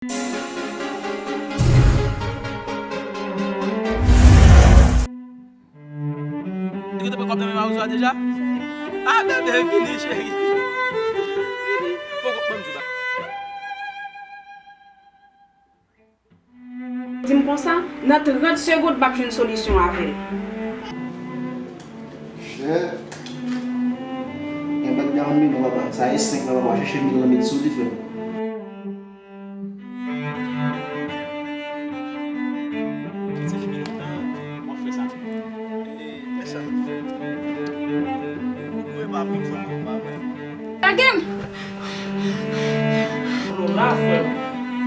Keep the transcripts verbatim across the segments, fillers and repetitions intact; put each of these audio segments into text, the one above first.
Ou te pran kòb nan men Mawozo a deja? Ah, bebe, vini, cheri. Poko, ban m di w bagay. Di m konsa, nan trant segonn, m ap jwenn solisyon avè l. Chè. Gen bèt garan mi non, papa. Sa e senk la, papa. Chèche mil lan met sou li, frè m. Ti fi lontan, w ap fè sa. E, e sa nou fè. Ou, ou, ou e pa vin fon, pa vre. Lage m! Lona, frè m.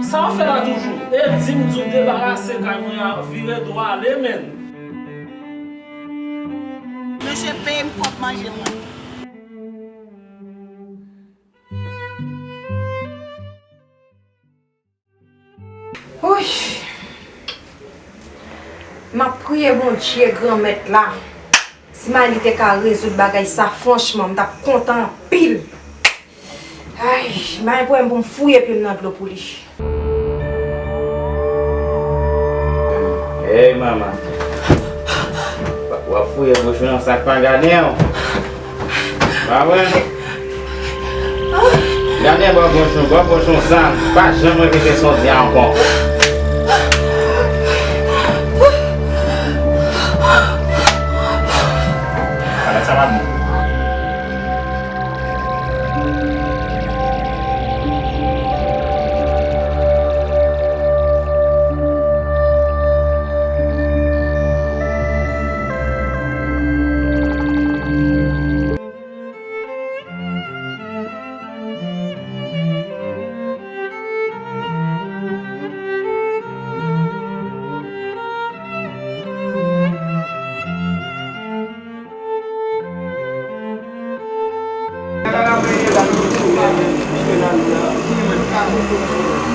Sa w ap fè la toujou? E di m di w debarase kay mwen an, vire do ale, menn. Mesye peye m kòb manje mwen. Wouy! M ap priye Bondye, Granmèt la. Si Mayli te ka rezoud bagay sa, franchman, m t ap kontan anpil. Ay, m pa gen pwoblèm pou m fouye pye m nan dlo pou li. Hey, manman. W ap fouye bouch ou nan sa k pa gaden w. Pa vre? Gaden bò bouch ou, bò bouch ou sa. Pa janm repete sòti a ankò. Bagay sa pa bon.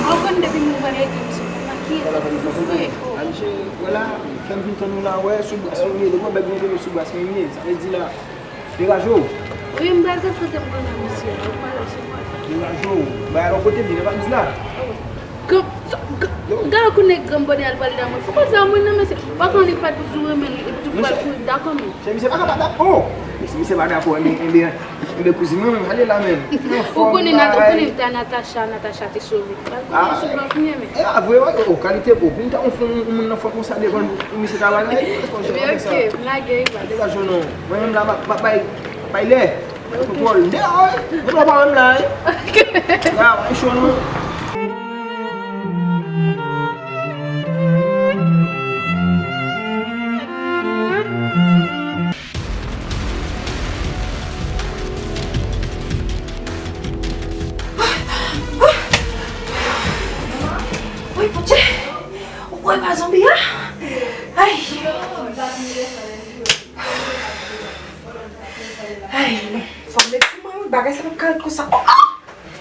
Ou konn depi m wè l, misye fè nan kiyès, misye fè. Misye, wè la, fè m vin tann ou la, wè, sou bras mwen ye, depi w bèk mwen ye, sou bras mwen ye, sa vle di la, degaje w. Wi, m pral ret kote m konnen misye, ou pale sou mwen. Degaje w, bay alò kote m, li nan valiz la. Gad kounye granm bòdè al pale damou. Fò konsa moun nan, mesye, pa konn li pa t di w renmen li, epi tou pral kouri dakò men. Chè, misye pa ka pa dakò. Oh! Mesye, misye pa dakò, enben, enben, enben kouzin mwen menm, ale la menm. Ou konnen, ou konnen ta Natacha, Natacha te sove. Pral konnen sou bòf mwen men. E a vre, wi, o kalite, o, pou m ta yon fon, yon moun nan fò konsa devan misye ta bagay. Ebyen, ok, m lage, wi, baz. Degaje w non. Mwen menm la, m ap, m ap bay, bay lè. Kontwòl. Degaje w, wi. Mwen pa menm la, wi. Ya, mwen cho non. Woy, Bondye! Ou kwè pa zonbi a? Ay! Ay, non. Fò m met sou mwen, wi. Bagay sa p ap ka ret konsa. Oh, oh!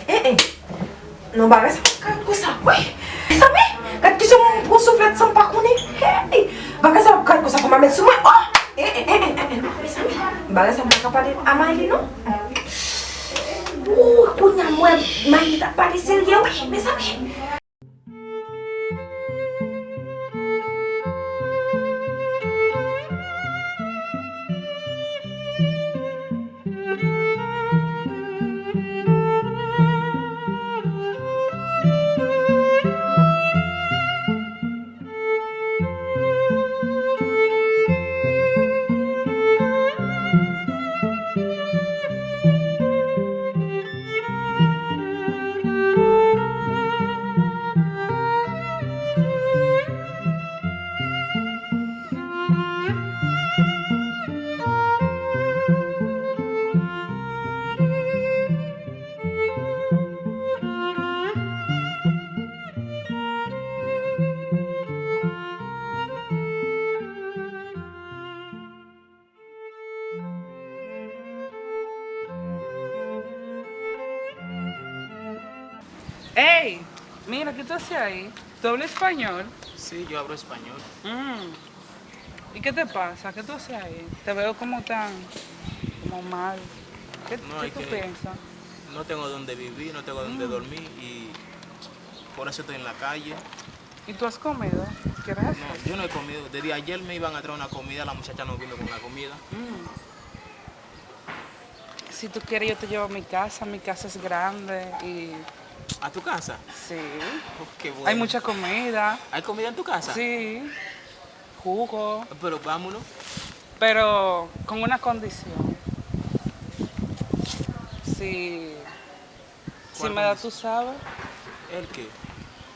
Eh, eh. Non, bagay sa p ap ka ret konsa. Wi! Mezanmi, gad kijan mwen pran souflèt san m pa konnen. Hey! Bagay sa p ap ka ret konsa, fò m al met sou mwen. Oh! Eh, eh, eh, eh, eh, eh, non, mezanmi. Bagay sa m pa ka pale a Mayli, non. Ooh, kounye a m wè Mayli t ap pale serye, wi, mezanmi. Ey, mira, ¿qué tú haces ahí? ¿Tú hablas español? Sí, yo hablo español. Mm. ¿Y qué te pasa? ¿Qué tú haces ahí? Te veo como tan, como mal. ¿Qué, no, qué tú piensas? No tengo dónde vivir, no tengo dónde dormir y Por eso estoy en la calle. ¿Y tú has comido? ¿Qué hora es? No, yo no he comido. Desde ayer me iban a traer una comida, la muchacha no vino con la comida. Mm. Si tú quieres, yo te llevo a mi casa. Mi casa es grande y... ¿A tu casa? Sí. Oh, qué bueno. Hay mucha comida. ¿Hay comida en tu casa? Sí. Jugo. Pero vámonos. Pero con una condición. Si, si me da, tú sabes. ¿El qué?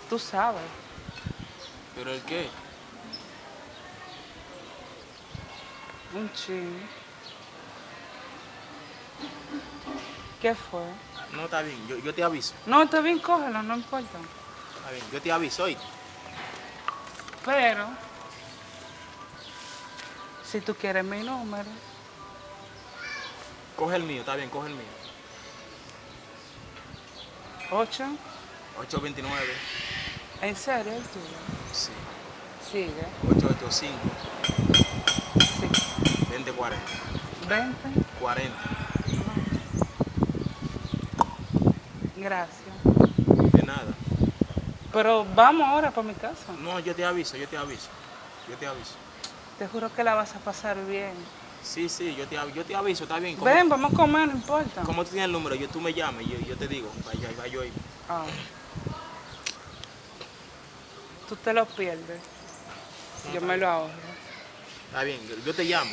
Tú sabes. ¿Pero el qué? Un chin. ¿Qué fue? No, está bien, yo, yo te aviso. No, está bien, cógelo, no importa. Está bien, yo te aviso, ¿oíste? Pero, si tú quieres mi número. Coge el mío, está bien, coge el mío. Ocho. Ocho veintinueve. ¿En serio el tuyo? Sí. Sigue. Ocho ocho cinco. Sí. Veinte cuarenta. Veinte. Cuarenta. Gracias. De nada. Pero vamos ahora pa mi casa. No, yo te aviso, yo te aviso. Yo te aviso. Te juro que la vas a pasar bien. Sí, sí, yo te, av- yo te aviso, está bien. ¿Cómo, Ven, vamos a comer, no importa. ¿Cómo tú tienes el número? Yo, tú me llamas, yo, yo te digo, pa yo, pa yo ir. Ah. Tú te lo pierdes. No, yo está me bien. Lo ahorro. Está bien, yo, yo te llamo.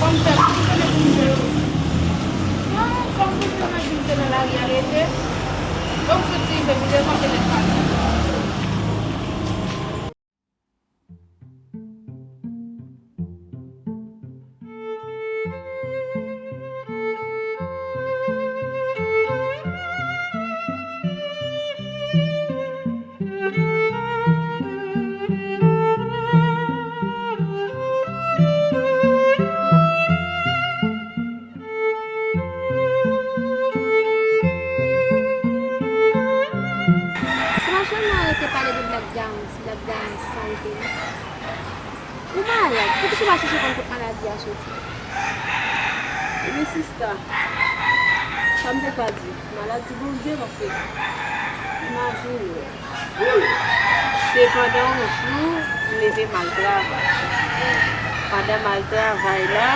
Kòm fè pou konnen pou m jwe. Non, kòm pou jwe nan jim se nan lari a rete. Donk soti rive pi devan ke lèt pati. Malad. Poukisa w pa chèche konn kot maladi a soti? Ebyen, sista, sa m te ka di, maladi Bondye, paske imajine w, se pandan yon jou, m leve m al travay. Pandan m al travay la,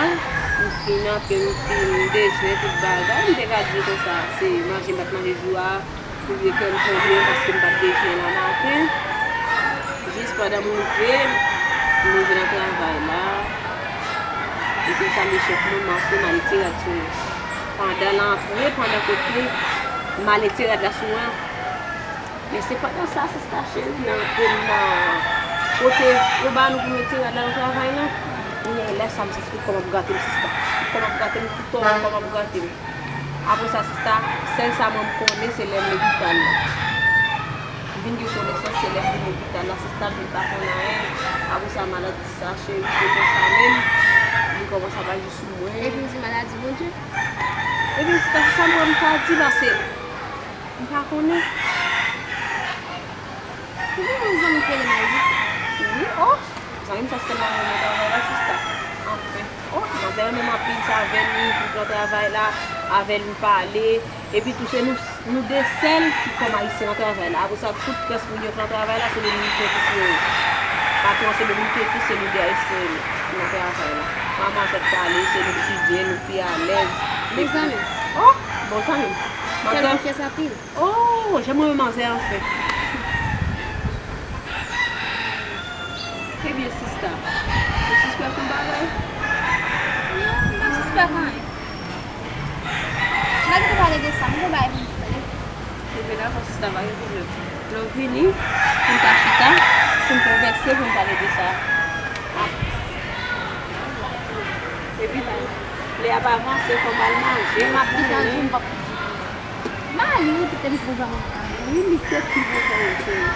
m fin antre, m fin dejene, tout bagay, m te ka di konsa, se manje m pa t manje jou a, oubyen kè m tonbe paske m pa t dejene nan maten. Jis pandan m rive, m rive nan travay la, e se sa m di chèf mwen, m antre, m al etire rad sou mwen. Pandan l antre, pandan kote m al etire rad la sou mwen, men se pandan sa, sista cheri, m antre nan kote yo ba nou pou nou etire rad la nan travay la. Kounye a, lè sa, m santi tout kò m ap grate m, sista. Tout kò m ap grate m, tout kò m ap grate m. Apre sa, sista, sèl sa mwen m konnen, se lè m lopital la. M vin gen konesans, se lè m vin lopital la, sista, m vin pa konn anyen. Apre sa, maladi sa, cheri, se konsa menm, li kòmanse ap aji sou mwen. Epi w di maladi Bondye? Epi, sista, se sa m wè m ka di, paske m pa konnen. Ou gen yon zanmi ki rele Mayli? Wi, o! Zanmi m sa sèlman renmen travay la, sista. Anfen. O, manzè renmen m anpil, se avè l li tout nan travay la, avè l m pale. Epi tou, se nou, nou de sèl ki kòm ayisyen nan travay la. Apre sa, tout rès moun yo k nan travay la, se Domiken ki pou yo. Patwon se Domiken, tout se nou de ayisyen ki nan travay la. Manman sèt pale, se nou ki byen, nou ki alèz. Bon zanmi. O, bon zanmi. Fè l konfyans anpil. Oh, jan mwen renmen manzè anfen. Ebyen, sista, ou sispèk yon bagay? Non, m pa sispèk anyen. N a gentan pale de sa, m gon bagay pou m di w. Ebyen, dakò, sista, pa gen pwoblèm. Lè w vini, pou n ka chita, pou n konvèse, pou n pale de sa. Epi tou, lè y ap avanse, fò m al manje, ou konnen. M a li wi, kite m pou zanmi. Wi, li tèt ki pou zanmi, cheri.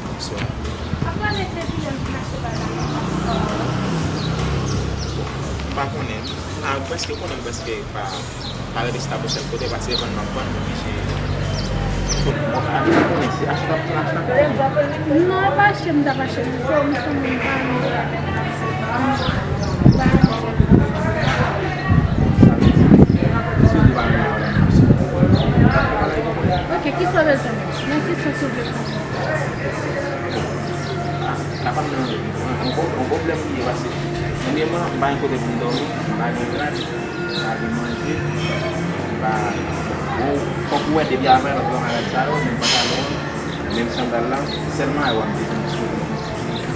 Bonswa. M pa konnen. A, prèske konnen, prèske pa, pa rete chita bò sèl kote, paske vann m ap vann, m oblije. Bon, a, m pa konnen si achte w ap achte. Non, pa achte m t ap achte. M fò, m fò, m pa renmen m pa renmen. Ok, kisa w bezwen? Nan ki sans ou vle pran? Ah, sa pa m nan yon, yon, yon pwoblèm li ye, paske premyèman, m pa gen kote pou m dòmi, m pa gen rad, m pa gen manje, m pa, bon, fòk ou wè depi avè lòt lòt maladi sa yo, menm pantalon an, menm sandal la, sèlman yo ap bezwen m sou.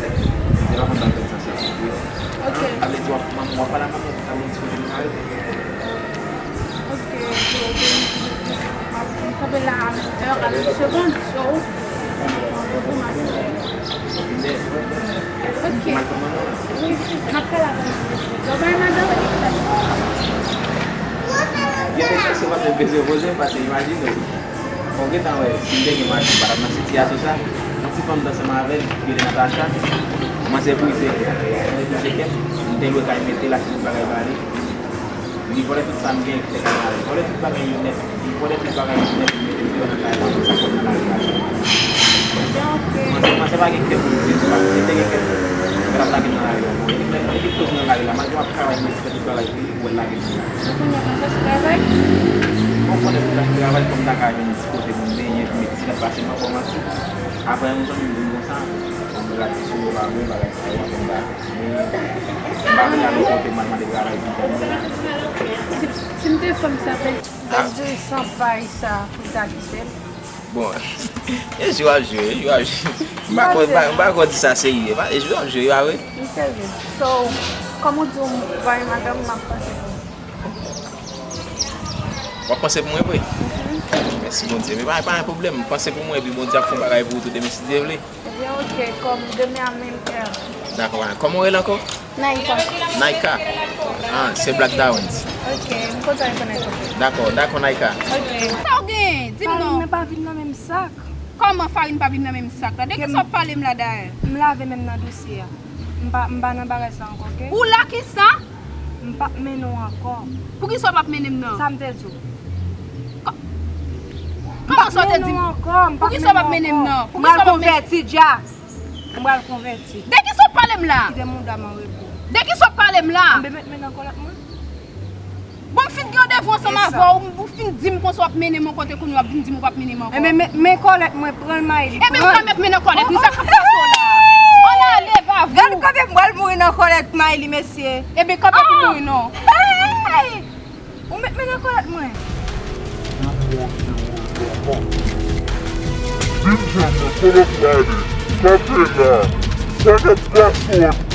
se pa konn bagay sa se. Ok. Sa vle di w ap, w ap pale ak manman w pou sa moun diskite nou kare. Ok, ok, ok. M ap kanpe la a yon è a yon segond, so, ok. Wi, m ap pale avè w. Yo bay madan w ekzak. Gen de kesyon m ap bezwen poze m, paske imajine w. Bon, w gentan wè, si m te gen machin, m pa t ap nan sitiyasyon sa. Yon ti fanm t ansanm avè l, ki rele Natacha. Manzè brize kè. Manzè brize kè. M te lwe kay mete l ak tout bagay ba li. Li vòlè tout sa m gen, ki te kay mare. Vòlè tout bagay yo nèt. Li vòlè tout bagay yo nèt, li mete m deyò nan kay la, sa fè m nan lari a. Manzè, manzè pa gen kè pou l di, li pa, li te gen kè pou l atake m nan lari a. Bon, li, li, li poze nan lari la. Malgre m ap travay, mwen fè tout bagay pou li, pou l lage m nan lari a. Ou konnen mwen chache travay? Bon, konnen mwen chache travay, pou m ta ka jwenn ti kote pou m benyen, pou m met ti rad pase m ankò, manti. Apre, yon zanmi m di m konsa, bon, m rate sou yo, pa vre, bagay sa yo, apre m ta, m pa vle al yon kote, m al mande travay pou m fè. Si, si m te fanm sa, bèl, bèl diri san pay sa, pou l ta kite m. Bon, e jwe w ap jwe, e jwe w ap jwe. M pa kwè, m pa, m pa kwè w di sa serye. E jwe w ap jwe, pa vre? M serye. So, kòm ou di w bay madanm, m ap panse pou ou. W ap panse pou mwen vre? Mèsi Bondye. Men pa, pa gen pwoblèm. Panse pou mwen, epi Bondye ap fè yon bagay pou ou tou demen si Dye vle. Ebyen, ok, kòm demen a menm è. Dakò, kòman w rele ankò? Naika. Naika. Ah, se Black Dawens. Ok, m kontan rekonèt ou. Dakò, dakò, Naika. Ok. Sa w genyen? Di m non. Farin nan pa vin nan menm sak. Kòman farin pa vin nan menm sak la? De kisa w ap pale m la dayè? M lave men m nan dosye a. M pa, m pa nan bagay sa ankò, ok? Ou la kisa? M p ap mennen w ankò. Poukisa w p ap mennen m nan? Sa m te di w. Kò-, kòman sa w te di m? M p ap mennen w ankò, m p ap mennen w ankò. Poukisa w p ap mennen m nan? Poukisa w p ap mennen m? M pral konvèti, Dja. M pral konvèti. De kisa w ap pale m la? Kite mouda m an repo. De kisa w ap pale m la? Anben, met men nan kòlèt mwen. Bon, m fin gen randevou ansanm avè w, ou fin di m konsa w ap mennen m yon kote, kounye a w ap vin di m ou p ap mennen m ankò. Enben, men, men kòlèt mwen, pran l, Mayli. Enben, m ka met men nan kòlèt li, sa k ap pase w la? Ann ale, va vou. Gad kòman m pral mouri nan kòlèt Mayli, mesye. Enben, kanpe pou mouri non. Hey! Ou met men nan kòlèt mwen. Vin jwenn mwen, kòlèt Mayli, kanpe la. Kòlèt gason an